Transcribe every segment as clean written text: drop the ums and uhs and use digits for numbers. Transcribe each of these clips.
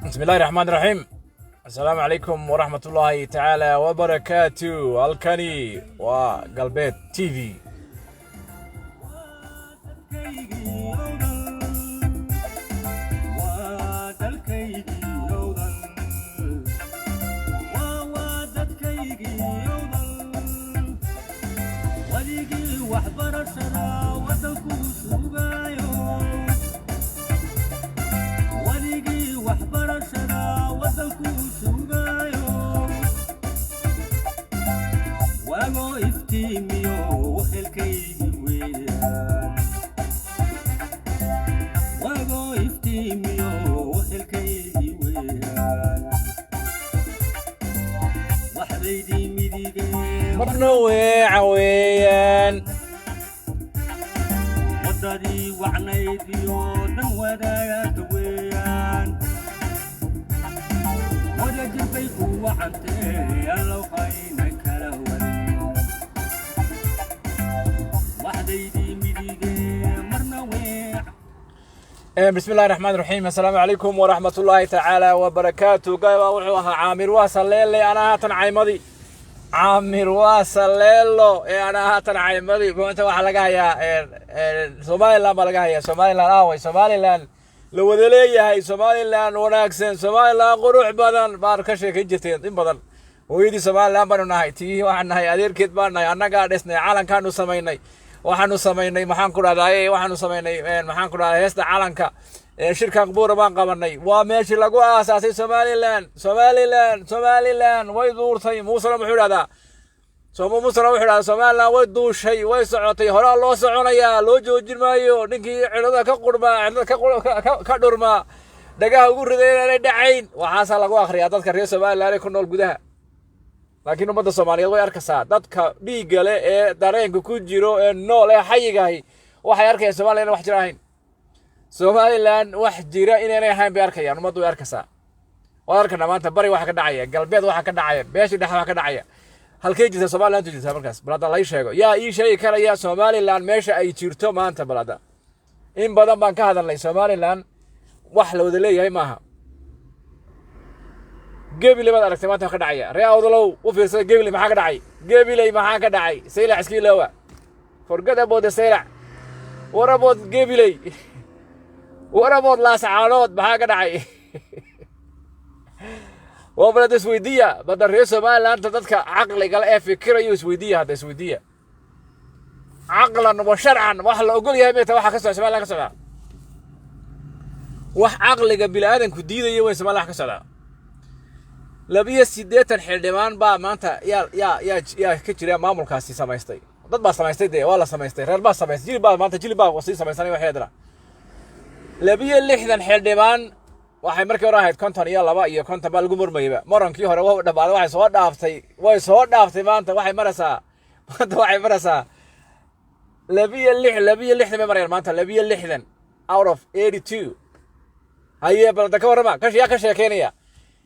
Bismi illahi raxmaan raxiim. Assalaamu calaykum waraxmat ullaahi tacaala wabarakaatu. Halkani waa Galbeed TV. Wadigii waxbarashada wadankuu sugaayo, wadigii waxbarashada wadankuu sugaayo, waagoo iftiimiyo wehelkaygii weeyaan, waagoo iftiimiyo wehelkaygii weeyaan, waxdaydii midigee. Marna weeca weeyaan. Waddadii wacnayd iyo dan wadaagaaka weeyaan, wadajir bay ku wacantee, allow hayna kala warin. Waxdaydii midigee, marna weec. Bismi illahi raxmaan raxiim. Assalaamu calaykum waraxmat ullaahi tacaala wabarakaatu. Gayba wuxuu ahaa Caamir waa saleele, anaa haatan caymadii. Caamir waa saleelo ee anaa haatan caymadii. Maanta waxaa laga hayaa Somaliland baa laga hayaa. Somaliland aaway? Somaliland la wada leeyahay, Somaliland wanaagsan, Somaliland qurux badan baan ka sheekayn jirteen in badan. Hooyadii Somaliland baanu nahay, tii waxaan nahay adeerkeed baan nahay, annagaa dhisnay calankaanu samaynay, waxaanu samaynay, maxaan ku dhahdaa, waxaanu samaynay, maxaan ku dhahdaa, heesta calanka, shirkan buura baan qabanay. Waa meeshii lagu aasaasay Somaliland. Somaliland, Somaliland way duurtay. Muusena muxuu idhahdaa? Somo Muusena wuxuu idhahdaa Somaliland way duushay, way socotay, horaa loo soconayaa, loo joojin maayo. Ninkii cidlada ka qurmaa, cidlada ka dhurmaa, dhagaha ugu riday inaanay dhacayn. Waxaasaa lagu akhriyaa dadka reer Somaliland ee ku nool gudaha, laakiin ummadda Soomaaliyeed way arkaysaa. Dadka dhiigga leh ee dareenka ku jiro ee nool ee xayigahi waxay arkayaan Somaliland wax jira ahayn. Somaliland wax jira inaanay ahayn bay arkayaan. Ummaddu way arkaysaa. Waad arkanaa maanta bari waxa ka dhacaya, galbeed waxa ka dhacaya, beeshii dhexe waxa ka dhacaya. Halkay jirta Somaliland jirtaa markaas? Bal hadda lai sheego, yaa ii sheegi karaya Somaliland meesha ay jirto maanta? Bal hadda in badan baan ka hadalnay, Somaliland wax la wada leeyahay maaha. Gebile baad aragtay maanta wax ka dhacaya. Ree Awdalow, u fiirsada Gebile maxaa ka dhacay? Gebiley maxaa ka dhacay? Saylac iska iloowa, forget about the Saylac. What about Gebiley? What about Laascaanood? Maxaa ka dhacay? Waa balad isweydiiya badda reer Somalilandta, dadka caqliga leh ee fikirayo isweydiiya. Hadda isweydiiya, caqlan wa sharcan, wax la ogol yahay mayta waxa ka socda Somaliland ka socda? Wax caqliga bini-aadanku diidaya way Somaliland wax ka socdaa. 82 xildhibaan baa maanta yaa ka jira. Maamulkaasi samaystay, dad baa samaystay dee, waa la samaystay, reer baa samaystay, jilib baa maanta, jilib baa sii samaysanay. Waxay adana 62 xildhibaan waxay markii hore ahayd 52 iyo 50 baa lagu murmayaba. Murankii hore waa dhamaaday, waxay soo dhaaftay, way soo dhaaftay. Maanta waxay maraysaa, maanta waxay maraysaa 62 bay marayaan maanta, 62 out of 82. Haye, balda ka warrama, yaa ka sheekeynaya?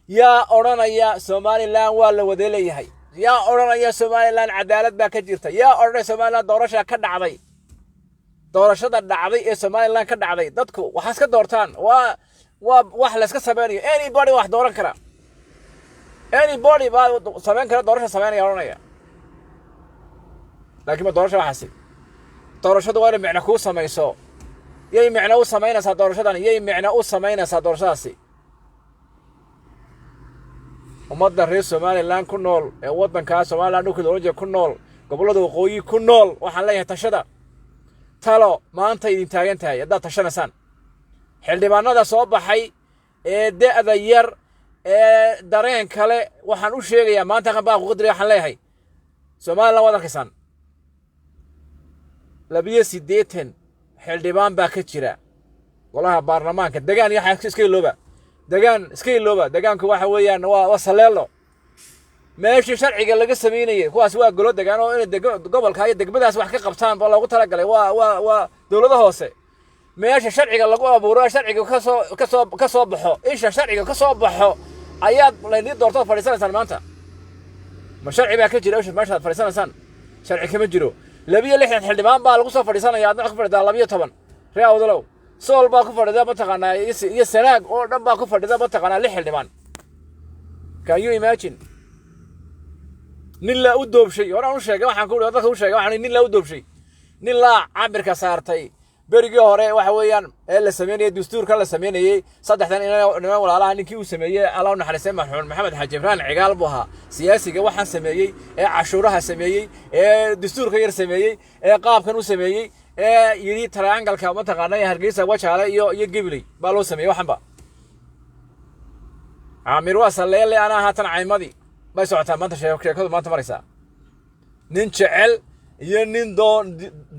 Yaa odhanaya Somaliland waa la wada leeyahay? Yaa odhanaya Somaliland cadaalad baa ka jirta? Yaa odhanaya Somaliland doorashaa ka dhacday? Doorashada dhacday ee Somaliland ka dhacday, dadku waxaa iska doortaan, waa wax la iska sameynayo. Anybody wax dooran kara, anybody baa samayn kara doorasha sameynaya odhanaya. Laakiin ma doorasha waxaasi? Doorashadu waa inay micno kuu samayso. Yay micno u samaynaysaa doorashadan? Yay micno u samaynaysaa doorashadaasi? Ummadda reer Somaliland ku nool ee waddankaa Somaliland dhulka loola jeeda ku nool, gobollada waqooyi ku nool, waxaan leeyahay tashada. Talo maanta idin taagan tahay haddaad tashanaysaan. Xildhibaanada soo baxay ee da'da yar ee dareen kale waxaan u sheegayaa maanta kan baa qudri. Waxaan leeyahay Somaliland waad arkaysaan, 82 xildhibaan baa ka jira golaha baarlamaanka. Degaan iyo waxaa iska ilooba, degaan iska ilooba. Degaanku waxa weeyaan waa saleelo meeshii sharciga laga samaynayay. Kuwaas waa golo degaan oo inay gobolka iyo degmadaas wax ka qabtaan ba loogu talagalay. Waa dowlado hoose, meesha sharciga lagu abuuro, sharciga kasoo baxo, isha sharciga ka soo baxo ayaad laydii doortood fadhiisanaysaan. Maanta ma sharci baa ka jira isha meeshaad fadhiisanaysaan? Sharci kama jiro. 62 xildhibaan baa lagu soo fadhiisanaya, adna ku fadhidaa 12. Ree Awdalow. Sool baa ku fadhida, mataqaanaa, iyo Sanaag oo dhan baa ku fadhida, mataqaanaa, lix xildhibaan. Can you imagine? Nin laa u doobshay. Horaan u sheegay, waxaan ku dadka u sheegay, waxaan nin laa u doobshay, nin laa cabirka saartay. Berigii hore waxa weeyaan ee la sameynayay dastuurka la sameynayay, saddexdan niman walaalaha ninkii uu sameeyey, Allah u naxariistay, marxuum Maxamed Xaaji Ibraahim Cigaal buu ahaa siyaasiga waxaan sameeyey, ee cashuuraha sameeyey, ee dastuurka yar sameeyey, ee qaabkan u sameeyey, ee yidhi triangle-ka, mataqaanaa, Hargeysa, Wajaale iyo Gabiley baa loo sameeyey. Waxanba Caamir waa saleele, anaa haatan caymadii bay socotaa maanta. Sheekadu maanta maraysaa nin jecel iyo nin doon,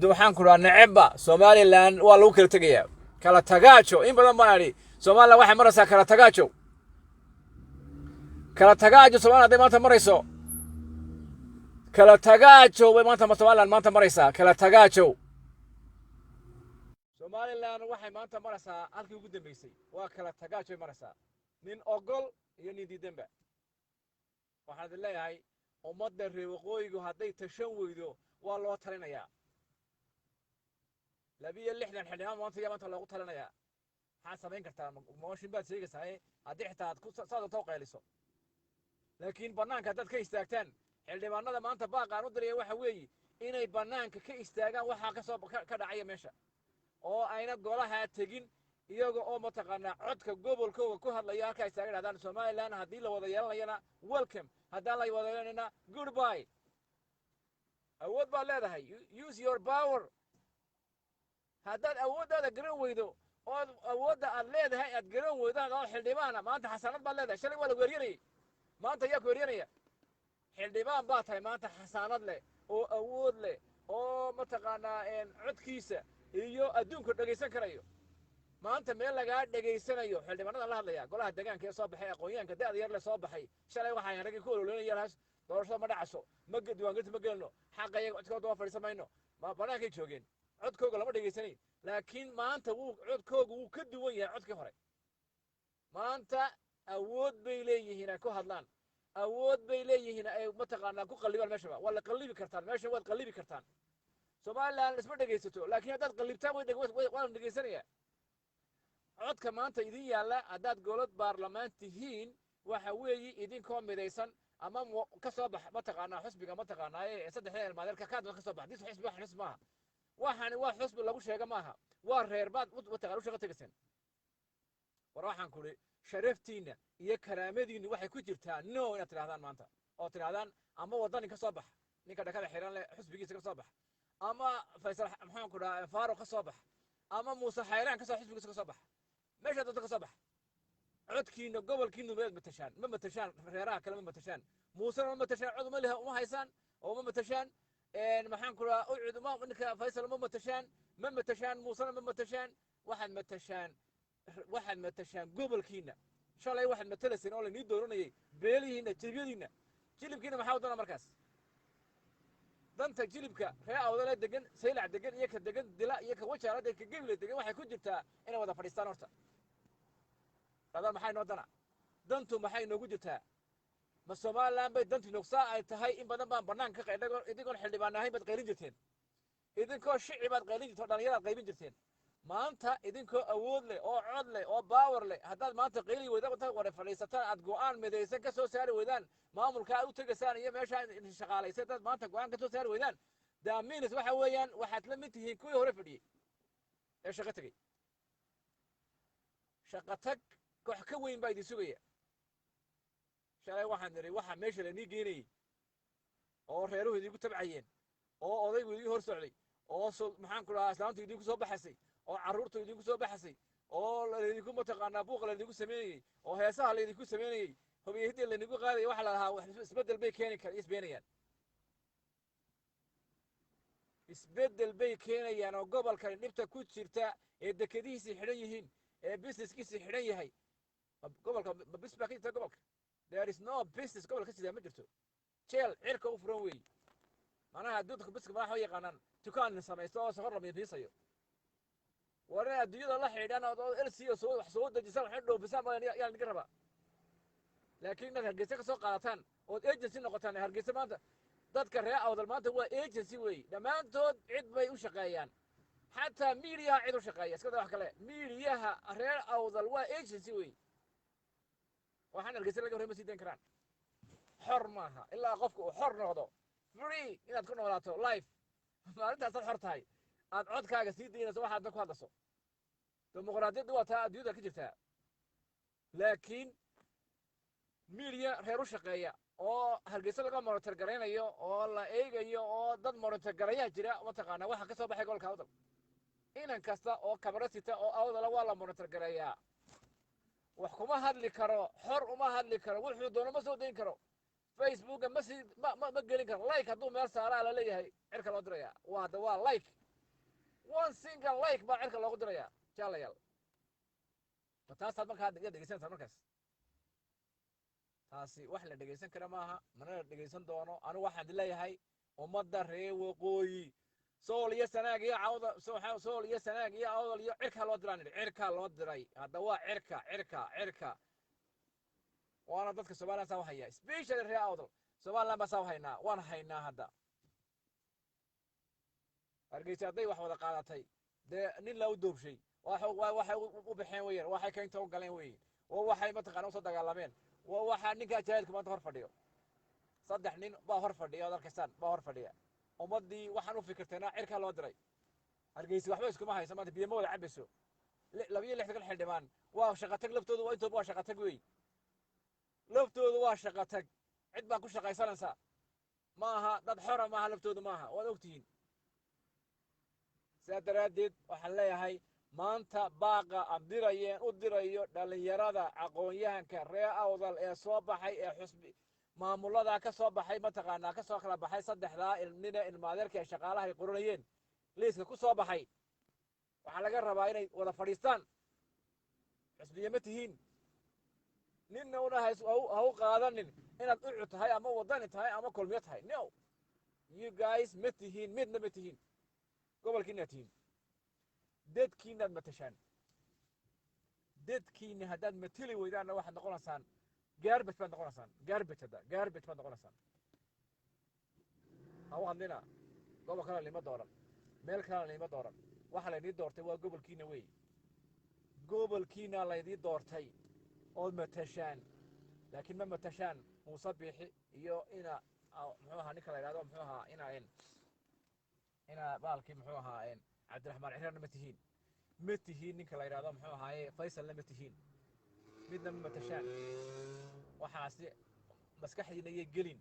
waxaan ku dhahaa, necebba, Somaliland waa lagu kala tegayaa. Kala tagaajo in badan baan idhi. Somaliland waxay maraysaa kala tagaajo, kala tagaajo. Somaliland hadday maanta marayso kala tagaajo bay maanta Somaliland maanta maraysaa kala tagaajo. Somaliland waxay maanta maraysaa halkii ugu dambeysay, waa kala tagaajo bay maraysaa, nin ogol iyo nin diidanba. Waxaan idin leeyahay, ummadda reer waqooyigu hadday tashan weydo, waa loo talinayaa. 62 xildhibaan maanta yaa maanta loogu talinayaa. Maxaad samayn kartaa? Mooshin baad sheegaysaa haddii xitaa aad ku saad u qayliso, laakiin bannaanka haddaad ka istaagtaan. Xildhibaanada maanta baaqaan u diraya waxa weeye inay bannaanka ka istaagaan waxaa kasoo ka dhacaya meesha, oo ayna golaha tegin, iyaga oo, mataqaanaa, codka gobolkooga ku hadlaya halkaa istaagan, haddaan Somaliland haddii la wada yeelanayana welcome, haddaan la wada yeelanayna goodbye. Awood baad leedahay, use your power. Haddaad awooddaada garan weydo, ood awoodda aad leedahay aad garan weydo, oo xildhibaana maanta xasaanad baad leedahay. Shalay waa lagu eryanayay, maanta ayaa ku eryanaya. Xildhibaan baa tahay maanta, xasaanad leh oo awood leh oo, mataqaanaa, codkiisa iyo adduunka dhegaysan karayo. Maanta meel lagaa dhegaysanayo. Xildhibaanada la hadlaya, golaha deegaanka ee soo baxay, aqoonyahanka da'da yar le soo baxay. Shalay waxaan raggii ku ololeynaya lahaas doorashada ma dhacaso, ma diiwaangelinta ma gelino, xaqa iyaga codkooda waa fadhiisan mayno. Ma banaankay joogeen, codkooga lama dhegaysanayn. Laakiin maanta wuu codkooga wuu ka duwan yahay codkii hore. Maanta awood bay leeyihiin ay ku hadlaan, awood bay leeyihiin ay, mataqaanaa, ku qallibaan meeshaba. Waa la qallibi kartaan meesha, waad qallibi kartaan. Somaliland isma dhegaysato, laakiin haddaad qallibtaan waa la dhegaysanayaa. Codka maanta idin yaalla, haddaad golad baarlamaan tihiin, waxa weeye idinkoo midaysan ama ka soo bax, mataqaanaa, xusbiga, mataqaanaa, ee saddexda ilmaadeerka kaad ka soo bax. Dis xisbi, wax xisbi maaha waxani, waa xusbi lagu sheega maaha, waa reer baad mataqana u shaqo tegayseen. War waxaan kuri, sharaftiinna iyo karaamadiinnu waxay ku jirtaa no inaad tidhahdaan maanta, oo tidhahdaan ama Wadani ka soo bax, ninka dhakada xiran leh xusbigiisa ka soo bax, ama Faysal, maxaan ku dhahaa, Faaruq ka soo bax, ama Muuse Xayraan ka soo xisbigiisa ka soo bax, meesha doonta ka soo bax. Codkiina gobolkiinu maad matashaan, ma matashaan reeraha kale, ma matashaan Muusena, ma matashaan, cod uma liha, uma haysaan oo ma matashaan. Maxaan ku dhahaa, Ucud uma, ninka Faysal ma matashaan, ma matashaan Muusena, ma matashaan. Waxaad matashaan gobolkiina. Shalay waxaad matalayseen oo lainii dooranayay beelihiina, jilibyadiina, jilibkiina. Maxaa wadana markaas danta jilibka ree Awdale degan, Saylac degan, iyo ka degan Dila, iyo ka Wajaala ka Gebile degan waxay ku jirtaa inay wada fadhiistaan horta dhadaan. Maxay noo dana? Dantu maxay noogu jirtaa? Ma Somaliland bay dantu noogsaa ay tahay? In badan baan bannaanka ka qaydhago. Idinkoon xildhibaan ahayn baad qaylin jirteen, idinkoo shici baad qaylin jirteen, oo dhalinyaraad qaybin jirteen. Maanta idinkoo awood leh oo cod leh oo power leh, haddaad maanta qayli weydaan, intaad wada fadhiisataan, aad go'aan midaysan ka soo saari weydaan maamulka aad u tegaysaan iyo meesha aad shaqaalaysay, haddaad maanta go'aan ka soo saari weydaan, daaminis waxa weeyaan waxaad la mid tihiin kuwii hore fadhiyey ee shaqo tegey. Shaqo tag koox ka weyn baa idin sugaya. Shalay waxaan nidhi waxa meesha lainii geenayey oo reeruhu idiinku tabcayeen, oo odaygu idiin hor socday, oo maxaan ku dhahaa, islaantu idinku soo baxasay, oo carruurtu idinku soo baxasay, oo laydinku, mataqaanaa, buuqa laydinku sameynayey, oo heesaha laydinku sameynayey, hobiyahidii laydinku qaadayay, waxa la lahaa wax isbeddel bay keeni kar isbeenayaan, isbeddel bay keenayaan, oo gobolkani dhibta ku jirta ee dekadihiisii xidhan yihiin, ee businesskiisii xidhan yahay. Gobolka ma business baa ka jirta? Gobolka there is no business. Gobolka ka sidaa ma jirto, jeel cirka u furan weeyi. Macnaha adduunka businesska madaxa u yaqaanaan dukaan samaysto oo sokor la miisayo. War in adduunyada la xidhan oo LC oo soo wax soo dejisaan, wax dhoofisaan baa yaa idinka rabaa. Laakiin inaad Hargeysa ka soo qaadataan ood agency noqotaan. Hargeysa maanta dadka reer Awdal maanta waa agency weeye dhammaantood, cid bay u shaqeeyaan. Xataa miidiyaha cid u shaqeeya iska daa wax kale. Miidiyaha reer Awdal waa agency wey. Waxaan Hargeysa laga horey ma sii dayn karaan. Xor maaha ilaa qofka uu xor noqdo, free inaad ku noolaato life. Maalintaasaad xor tahay, aad codkaaga sii daynayso, waxaadna ku hadlayso. Dimuqraadiyaddu waa taa adduunyada ka jirtaa. Laakiin media reer u shaqeeya oo Hargeysa laga monitor garaynayo oo la eegayo oo dad monitor garayaa jira, mataqaanaa, waxa ka soo baxay gobolka Awdal. Inan kasta oo kamaro sita oo Awdala waa la monitor gareeyaa. Wax kuma hadli karo, xor uma hadli karo, wuxuu doono ma soo dayn karo, Facebooka ma sii ma gelin karo. Like hadduu meel saaraa, la leeyahay cirka loo diraya. Waa hadda waa like, one single like baa cirka loogu diraya, jaalayaal. Ma taasaad markaa yaad dhegeysanaysaa? Markaas taasi wax la dhegeysan kara maaha, mana la dhegeysan doono. Anigu waxaan idin leeyahay, ummadda reer waqooyi, Sool iyo Sanaag iyo Cawda, Sool iyo Sanaag iyo Awdal iyo cirkaa loo diraa nidhi, cirkaa loo diray. Hadda waa cirka, cirka, cirka. Waana dadka Somaliland saa u haya, especially reer Awdal. Somaliland baa saa u haynaa, waan haynaa. Hadda Hargeysa hadday wax wada qaadatay, dee nin la u doobshay waxay u baxeen weeyaan, waxay keynta u galeen weeye, waa waxay mataqaana usoo dagaalameen, waa waxaa ninkaa jaahilka maanta hor fadhiyo. Saddex nin baa hor fadhiya, ood arkaysaan baa hor fadhiya. Ummaddii waxaan u fikirtayna cirkaa loo diray. Hargeysa waxba iskuma hayso maanta, biyo ma wada cabayso. 62-kan xildhibaan waa shaqatag laftoodu, waa intooba waa shaqatag wey. Laftoodu waa shaqatag, cid baa ku shaqaysanaysa. Ma aha dad xora, maaha laftoodu, maaha, waad ogtihiin. Sidaa daraaddeed waxaan leeyahay maanta baaqa aan dirayeen u dirayo dhallinyarada aqoon-yahanka reer Awdal ee soo baxay, ee xusbi maamuladaa ka soo baxay, mataqaanaa, ka soo kala baxay saddexdaa nina ilmaadeerka ee shaqaalaha ay qoranayeen liiska ku soo baxay, waxaa laga rabaa inay wada fadhiistaan. Xusbiye ma tihiin. Ninna una ha u qaadanin inaad UCID tahay ama Wadani tahay ama Kulmiyo tahay. No, you guys ma tihiin, midna ma tihiin. Gobolkiinaad tihiin, dadkiinaad matashaan. Dadkiina haddaad mateli weydaanna, waxaad noqonaysaan garbage baad noqonaysaan, garbage. Hadda garbage baad noqonaysaan. Ha u hadlina gobol kale lima dooran, meel kalena lima dooran. Waxa laydii doortay waa gobolkiina wey. Gobolkiina laydii doortay ood matashaan, laakiin ma matashaan Muuse Biixi iyo ina muxuu ahaa ninka la yidhahdo, muxuu ahaa ina baalkii, muxuu ahaa, Cabdiraxmaan Cirana ma tihiin, ma tihiin ninka la yidhahdo, muxuu ahaaye, Faysalna ma tihiin. Midna ma matashaan. Waxaasi maskaxdiina yay gelin.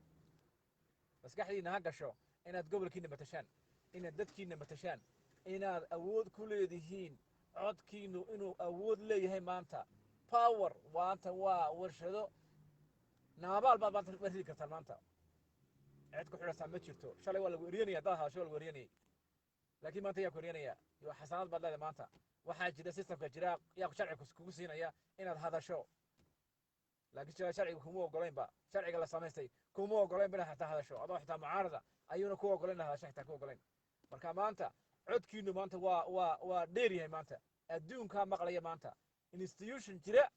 Maskaxdiina ha gasho inaad gobolkiina matashaan, inaad dadkiina matashaan, inaad awood ku leedihiin, codkiinu inuu awood leeyahay maanta. Power maanta waa warshado naabaal baad maanta ma ridi kartaan. Maanta cid ku xidhasaa ma jirto. Shalay waa lagu eryanaya, haddaad hadasho waa lagu eryanayay, laakiin maanta yaa ku eryanaya? Iyo xasanaad baad leedahay maanta. Waxaa jira systemka jira, yaa sharci kugu siinaya inaad hadasho, laakiin jira sharciga kuma ogolaynba. Sharciga la samaystay kuma ogolaynba inaad xataa hadasho, adoo xitaa mucaarada ayuuna ku ogolayn inaad hadasho, xitaa ku ogolayn. Marka maanta codkiinu maanta waa dheer yahay. Maanta adduunkaa maqlaya. Maanta institution jira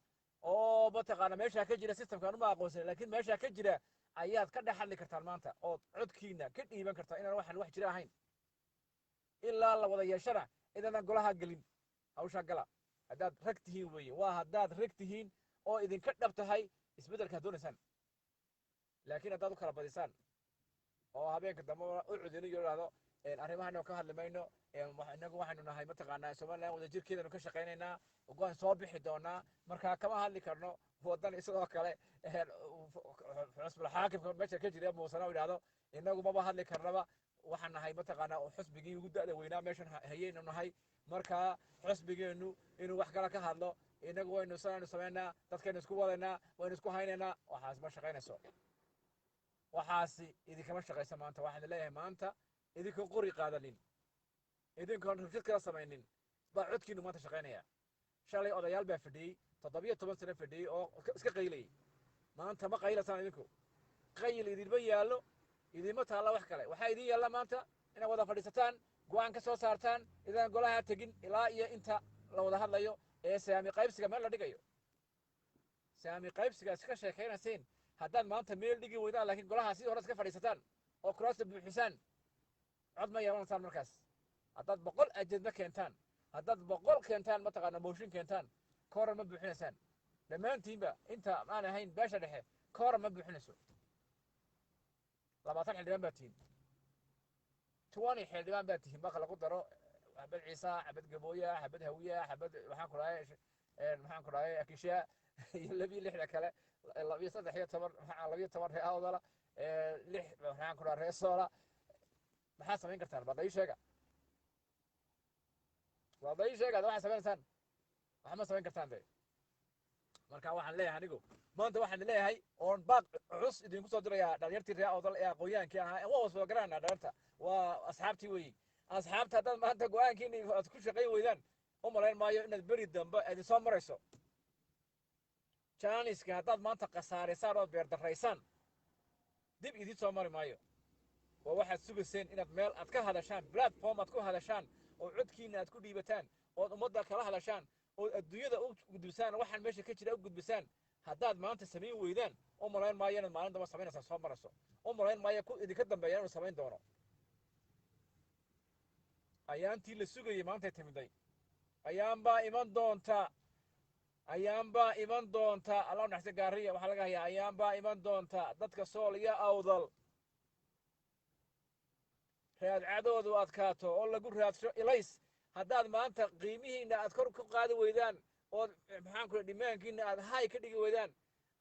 oo mataqaana meeshaa ka jira, systemkaan uma aqoonsan, laakiin meeshaa ka jira ayaad ka dhex hadli kartaan maanta, ood codkiina ka dhiiban kartaa inaan waxaan wax jira ahayn. Ilaa la wada yeeshana inaadan golaha gelin. Hawshaa gala haddaad rag tihiin weeye. Waa haddaad rag tihiin oo idinka dhab tahay isbeddelkaad doonaysaan. Laakiin haddaad u kala badisaan oo habeenka dambe u cudinayo idhahdo arrimahan ka hadli mayno, inagu waxaynu nahay mataqaanaa Somaliland wadajirkeedanu ka shaqaynaynaa, waan soo bixi doonaa, marka kama hadli karno wadan, sidoo kale xusbul xaakimka meesha ka jira Muusena idhahdo inagu maba hadli karnaba, waxaan nahay mataqaanaa xusbigii ugu da'da weynaa meeshan hayaynu nahay, marka xusbigeenu inuu wax kale ka hadlo, inagu waynu sanaynu samaynaa, dadkaynu isku wadaynaa, waynu isku haynaynaa, waxaas ma shaqaynayso. Waxaasi idinkama shaqayso. Maanta waxaan leeyahay, maanta idinkoon qori qaadanin, idinkoon rabshad kala samaynin baa codkiinu maanta shaqaynaya. Shalay odayaal baa fadhiyey, 17 sano fadhiyey oo iska qaylayay. Maanta ma qaylasaan idinku, qayl idinma yaallo, idinma taalla wax kale. Waxaa idin yaalla maanta inaad wada fadhiisataan, go'aan ka soo saartaan, idaan golaha tegin ilaa iyo inta la wada hadlayo ee saami qaybsiga meel la dhigayo. Saami qaybsiga iska sheekaynayseen haddaad maanta meel dhigi weydaan, laakiin golaha sidii hore iska fadhiisataan oo kuraasta buuxisaan, cod ma yeelanaysaan markaas. Haddaad 100 ajenda keentaan, haddaad 100 keentaan, mataqaana, motion keentaan, quorum ma buuxinaysaan dhammaantiinba. Inta aan ahayn beesha dhexe quorum ma buuxinayso. 20 xildhibaan baa tihiin, 20 xildhibaan baa tihiin. Marka lagu daro xabad Ciisa, xabad Gabooya, xabad Hawiya, xabad maxaan ku dhahay, maxaan ku dhahay, Akisha iyo labiyo lixda kale, labiyo 13, maxaa, 12 ree Awdala, lix, maxaan ku dhahay, ree Soola, maxaad samayn kartaan? Baad ii sheega, waad ii sheega waxaad samaynaysaan. Waxa ma samayn kartaan de. Marka waxaan leeyahay, anigu maanta waxaan leeyahay oon baaq cus idinku soo dirayaa dhalinyartii ree Awdal ee aqoonyaankii ahaa. Waa soo garanaa dhalinyarta, waa asxaabtii weeyi. Asxaabta, haddaad maanta go-aankiina aad ku shaqayn weydaan, u malayn maayo inaad beri dambe idin soo marayso jaaniska. Haddaad maanta khasaaraysaan ood beerdaraysaan, dib idin soo mari maayo. Waa waxaad sugayseen inaad meel aad ka hadashaan, platform aad ku hadashaan oo codkiina aad ku dhiibataan, ood ummadda kala hadashaan, ood adduunyada u gudbisaan, waxaan meesha ka jira u gudbisaan. Haddaad maanta samayn weydaan, u malayn maayo inaad maalin damba samaynaysaa soo marayso. U malayn maayo ku idinka dambeeya inuu samayn doono. Ayaantii la sugayey maantay timiday. Ayaanbaa iman doonta, ayaanbaa iman doonta. Allah naxariista Gaariya waxaa laga hayaa. Ayaanbaa iman doonta dadka Sool iyo Awdal raadcadoodu adkaato oo lagu raadsho ilays. Haddaad maanta qiimihiina aad kor ku qaadi weydaan, ood, maxaan ku, dhimaankiina aad hay ka dhigi weydaan,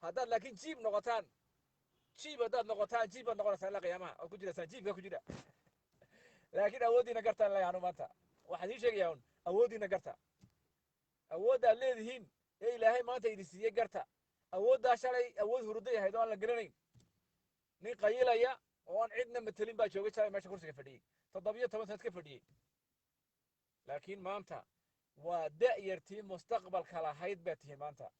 haddaad laakiin cheap noqotaan, cheap haddaad noqotaan, cheap baad noqonaysaan ilaa qiyaamaha ood ku jiraysaan cheapka ku jira. Laakiin awooddiina gartaan leeyahay. Anu maanta waxaan ii sheegayaa un awooddiina garta, awoodda aad leedihiin ee Ilaahay maanta idin siiyey garta. Awooddaa shalay awood huruday ahayd oo aan la garanayn. Nin qayilaya oo aan cidna matelin baa joogay shalay meesha kursiga fadhiyey, 17 sanad ka fadhiyey. Laakiin maanta waa da'yartii mustaqbalka lahayd baa tihiin. Maanta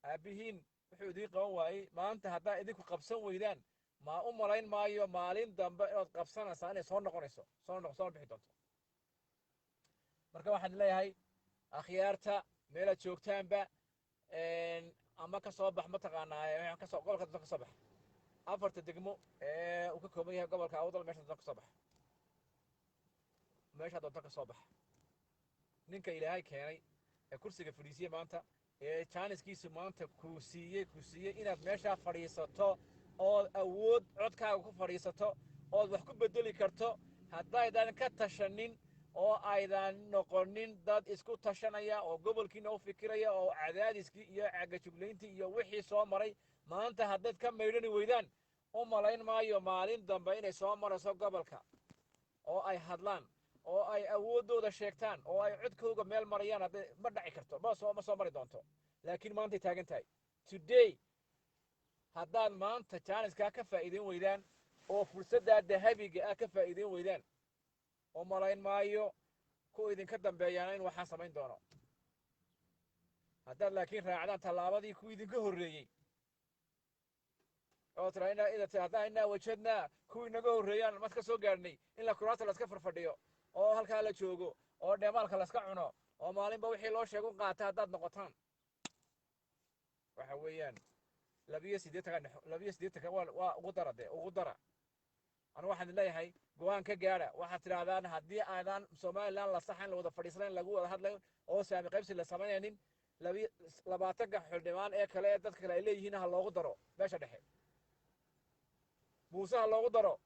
aabbihiin wuxuu idiin qaban waayey, maanta haddaa idinku qabsan weydaan, maa u malayn maayo maalin dambe inaad qabsanaysaa inay soo noqonayso, soo noq soo bixi doonto. Marka waxaan leeyahay akhyaarta, meelaad joogtaanba ama ka soo bax, mataqaanaa, kasoo gobolka doonta ka soo bax, afarta degmo ee uu ka kooban yahay gobolka Awdal, meesha doonta ka soo bax, meesha doonta ka soo bax. Ninka Ilaahay keenay ee kursiga fadhiisiye maanta, ee jaaniskiisu maanta ku siiyey inaad meeshaa fadhiisato, ood awood codkaaga ku fadhiisato, ood wax ku bedeli karto, haddaydan ka tashanin oo aydan noqonin dad isku tashanaya oo gobolkiina u fikiraya, oo cadaadiskii iyo cagajuglayntii iyo wixii soo maray maanta haddayd ka maydhani weydaan, u malayn maayo maalin dambe inay soo marayso gobolka oo ay hadlaan oo ay awooddooda sheegtaan oo ay codkooga meel marayaan. Hadday ma dhaci karto, ma soo mari doonto. Laakiin maantay taagan tahay, today, haddaad maanta jaaniskaa ka faa'iidayn weydaan oo fursaddaa dahabiga ah ka faa'iidayn weydaan, oo malayn maayo kuwa idinka dambeeyaana in waxaan samayn doono. Haddaad laakiin raacdaan tallaabadii kuwa idinka horreeyey oo tira ina ida haddaan inaa wajadnaa kuwii naga horreeyaan mad ka soo gaadhnay in la kuraasta laska farfadhiyo oo halkaa la joogo oo dheemaalka laska cuno oo maalinba wixii loo sheego qaata, haddaad noqotaan, waxa weeyaan 82-ka, 82-ka waa ugu dara de, ugu dara. Anu waxaan leeyahay go-aan ka gaadha. Waxaad tidhahdaan haddii aadan Somaliland la saxan, la wada fadhiisanayn, lagu wada hadlayn oo saami qaybsi la samaynaynin, 22-ka xildhibaan ee kale ee dadka kale ay leeyihiin ha loogu daro meesha dhexe. Muuse ha loogu daro,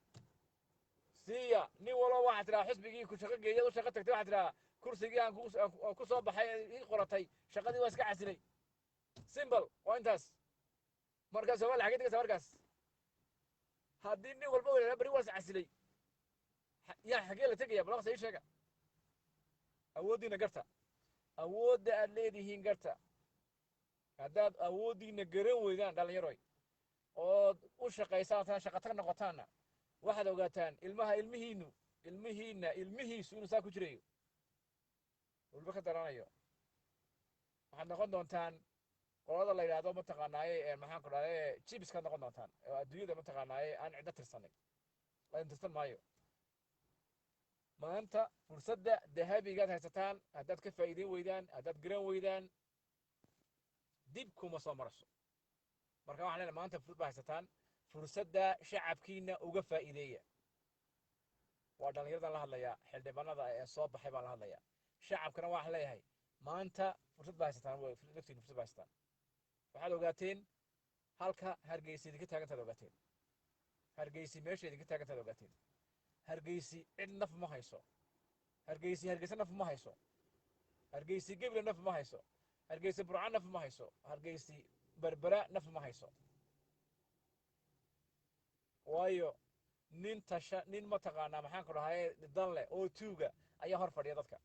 siiya. Nin walba waxaad tidhaha xisbigii ku shaqo geeyad u shaqo tagtay, waxaad tidhaha kursigii aan ku soo baxay ii qoratay, shaqadii waa iska casilay. Simple, waa intaas. Markaa Somalia xagee tegaysa markaas haddii nin walba wada beri waa is casilay? Yaa xagee la tegaya? Balaqsa ii sheega. Awooddiina garta, awoodda aad leedihiin garta. Haddaad awooddiina garan weydaan, dhallinyaroy, ood u shaqaysaan taan shaqatag noqotaanna, waxaad ogaataan ilmaha ilmihiinu, ilmihiinna ilmihiisu inuu saa ku jirayo, waliba ka daranayo. Waxaad noqon doontaan qolada la yidhaahdo, mataqaanaaye, maxaan ku dhahday, cheapiskaad noqon doontaan oo adduunyada, mataqaanaaye, aan ciddo tirsanay laydin tirsan maayo. Maanta fursadda dahabigaad haysataan haddaad ka faa'iideyn weydaan, haddaad garan weydaan, dib kuma soo marayso. Marka waxaan leenahay maanta fursad baa haysataan, fursadda shacabkiina uga faa'iideeya. Waa dhallinyaradan la hadlayaa, xildhibaanada ee soo baxay baan la hadlayaa. Shacabkana waxaan leeyahay, maanta fursad baa haysataan, laftiin fursad baa haysataan. Waxaad ogaateen halka Hargeysa idinka taagantaad ogaateen, Hargeysi meesha idinka taagantaad ogaateen. Hargeysi cid naf ma hayso, Hargeysi Hargeysa naf ma hayso, Hargeysi Geble naf ma hayso, Hargeysi Burca naf ma hayso, Hargeysi Berbera naf ma hayso. Waayo, nin tasha, nin mataqaanaa, maxaan ku dhahaye, dan leh oo tuuga ayaa hor fadhiya dadka.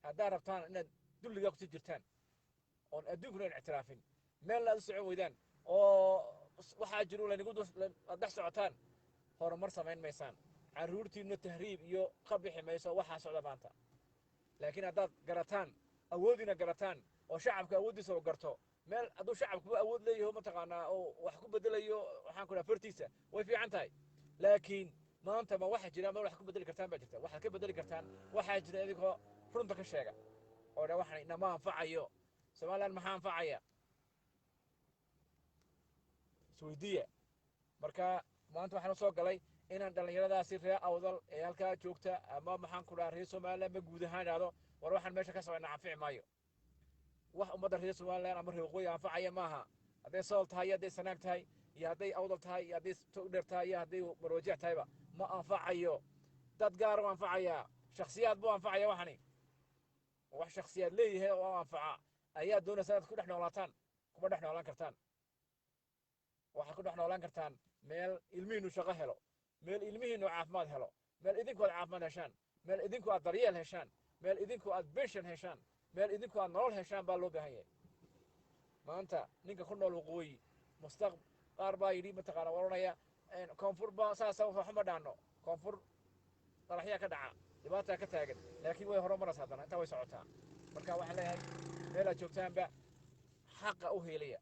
Haddaad rabtaan inaad dulligaa kusii jirtaan oon adduunkuna in ictiraafin, meel aad u socon weydaan oo waxaa jiro laynagu aad dhex socotaan, horumar samayn maysaan, carruurtiinna tahriib iyo ka bixi mayso waxaa socda maanta. Laakiin haddaad garataan, awoodiina garataan, oo shacabka awooddiisa oo garto, meel hadduu shacabkuba awood leeyaho, mataqaanaa, oo wax ku bedelayo, waxaan ku dhaha, fartiisa way fiican tahay. Laakiin maanta ma waxa jira meel wax ku bedeli kartaan baa jirta. Waxaad ka bedeli kartaan waxaa jira idinkoo runta ka sheega oo dha waxaan inama anfacayo. Somaliland maxaa anfacaya? Isweydiiya. Marka maanta waxaan usoo galay inaan dhallinyaradaasi reer Awdal ee halkaa joogta ama, maxaan ku dhaha, reer Somaliland ma guud ahaan idhahdo, war waxaan meesha ka socona anfici maayo. Wax ummadda reer Somaliland ama reer waqooyi anfacaya maaha. Hadday Sool tahay iyo hadday Sanaag tahay iyo hadday Awdal tahay iyo hadday Togdheer tahay iyo hadday Marwajeex tahayba, ma anfacayo. Dad gaar u anfacayaa, shakhsiyaad buu anfacaya. Waxani wax shakhsiyaad leeyahay oo anfaca ayaa doonaysa inaad ku dhex noolaataan. Kuma dhex noolaan kartaan. Waxaad ku dhex noolaan kartaan meel ilmihiinu shaqo helo, meel ilmihiinu caafimaad helo, meel idinku aad caafimaad heshaan, meel idinku aad daryeel heshaan, meel idinku aad pension heshaan, meel idinku aad nolol heshaan baa loo baahan yahay. Maanta ninka ku nool waqooyi mustaq qaar baa yidhi, mataqaana, oranaya koonfur ba saasa waxuma dhaano. Koonfur qaraxyaa ka dhaca, dhibaataa ka taagan, laakiin way horumaraysa haddana, intaa way socotaa. Marka waxaan leeyahay, meel aad joogtaanba xaqa u hiiliya.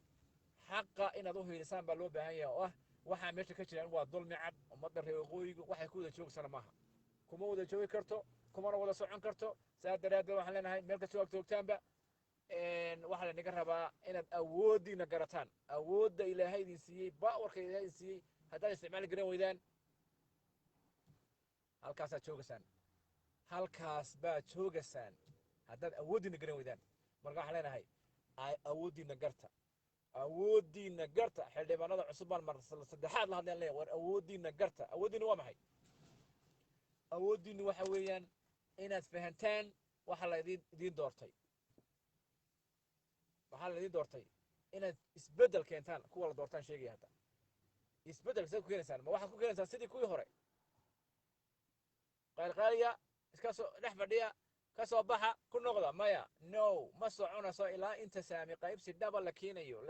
Xaqa inaad u hiilisaan baa loo baahan yahay, oo ah waxaa meesha ka jiraan waa dulmi cad. Ummadda reer waqooyigu waxay ku wada joogsana maaha, kuma wada joogi karto, kumana wada socon karto. Saa daraaddeed waxaan leenahay, meel kastoo aad joogtaanba, waxaa lanaga rabaa inaad awooddiina garataan. Awoodda Ilaahay idin siiyey, powerka Ilaahay idin siiyey, haddaad isticmaali garan weydaan, halkaasaad joogaysaan, halkaas baad joogaysaan haddaad awooddiina garan weydaan. Marka waxaan leenahay, awooddiina garta, awooddiina garta. Xildhibaanada cusub baan mar saddexaad la hadlayan leeyahay, war awooddiina garta. Awooddiina waa maxay? Awooddiinu waxa weeyaan inaad fahantaan waxa la idiin doortay. Waxaa la idiin doortay inaad isbeddel keentaan. Kuwa la doortaan sheegaya hadda, isbeddel sidaad ku keenaysaan? Ma waxaad ku keenaysaan sidii kuwii hore, qaylqayliya, iska soo dhex fadhiya, ka soo baxa, ku noqda? Maya, no, ma soconayso ilaa inta saami qaybsi dhaba la keenayo,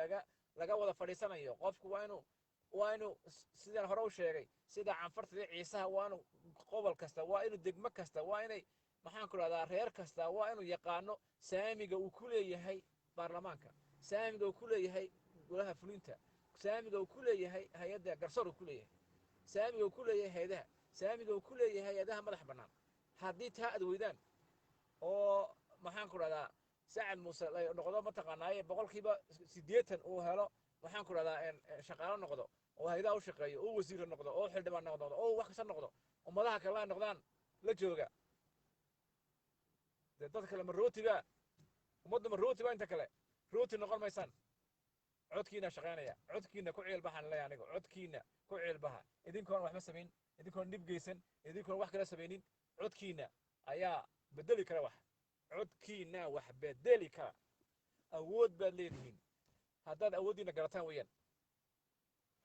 laga wada fadhiisanayo. Qofku waa inuu, sidaan hore u sheegay, sida Canfarta iyo Ciisaha, waa inuu qobol kasta, waa inuu degmo kasta, waa inay, maxaan ku rahdaa, reer kasta waa inuu yaqaano saamiga uu ku leeyahay baarlamaanka, saamiga uu ku leeyahay golaha fulinta, saamiga uu ku leeyahay hay-adda garsoor uu ku leeyahay, saamiga uu ku leeyahay hay-adaha, saamiga uu ku leeyahay hay-adaha madax bannaan. Haddii taa aad weydaan oo, maxaan ku rahdaa, Sacad Muuse noqdo, mataqaanaaye, 80% uu helo, maxaan ku rahdaa, shaqaalo noqdo oo hay-adaha u shaqeeyo oo wasiiro noqdo oo xildhibaan noqdo oo wax kasta noqdo, ummadaha kale ay noqdaan la jooga, dee dad kale ma rooti ba? Ummaddu ma rooti ba? Inta kale rooti noqon maysaan. Codkiina shaqaynaya, codkiina ku ciilbaxaan leeyahay anigu. Codkiina ku ciilbaxa idinkoon waxba samayn, idinkoon dhib geysan, idinkoon wax kala samaynin. Codkiina ayaa bedeli kara wax, codkiina wax bedeli kara. Awood baad leedihiin haddaad awooddiina garataan weeyaan.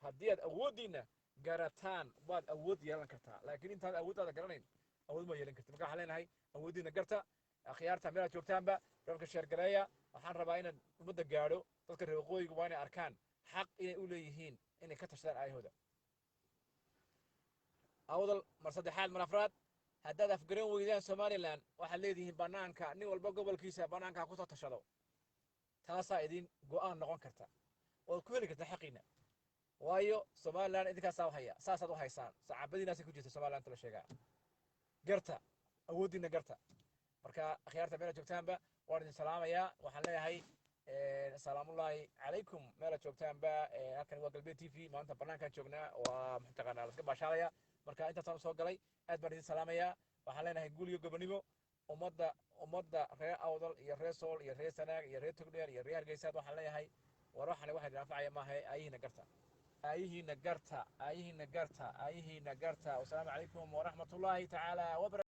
Haddii aad awooddiina garataan waad awood yeelan kartaa, laakiin intaad awooddaada garanayn awood ma yeelan karti. Marka waxaan leenahay, awooddiina garta. Akhyaarta meel aad joogtaanba dharka share gareeya. Waxaan rabaa inaan ummadda gaadho. Dadka reer waqooyiga waa inay arkaan xaq inay u leeyihiin inay ka tashadaan aayahooda. Awdal, mar saddexaad, mar afraad, haddaad afgaran weydaan Somaliland, waxaad leedihiin bannaanka, nin walba gobolkiisa bannaanka ha kusoo tashado. Taasaa idin go'aan noqon karta ood ku heli karta xaqiina. Waayo, Somaliland idinkaasaa u haya, saasaad u haysaan, sacaabadiinaasay ku jirta Somaliland la sheegaa. Garta awooddiina, garta. Marka akhyaarta meelaad joogtaanba waan idin salaamayaa. Waxaan leeyahay, salaamullaahi calaykum meelaad joogtaanba. Halkan waa Galbeed TV. Maanta banaankaan joognaa, waa mataqaanaa laska baashaalaya. Marka intaasaan usoo galay. Aad baan idin salaamayaa. Waxaan leenahay guul iyo gobonimo ummadda reer Awdal iyo reer Sool iyo reer Sanaag iyo reer Togdheer iyo reer Hargeysaad. Waxaan leeyahay, war waxani waxa idin anfacaya maaha. Aayihiina garta, aayihiina garta, aayihiina garta, aayihiina garta. Wasalaamu calaykum waraxmatullaahi tacaala wabarakatu.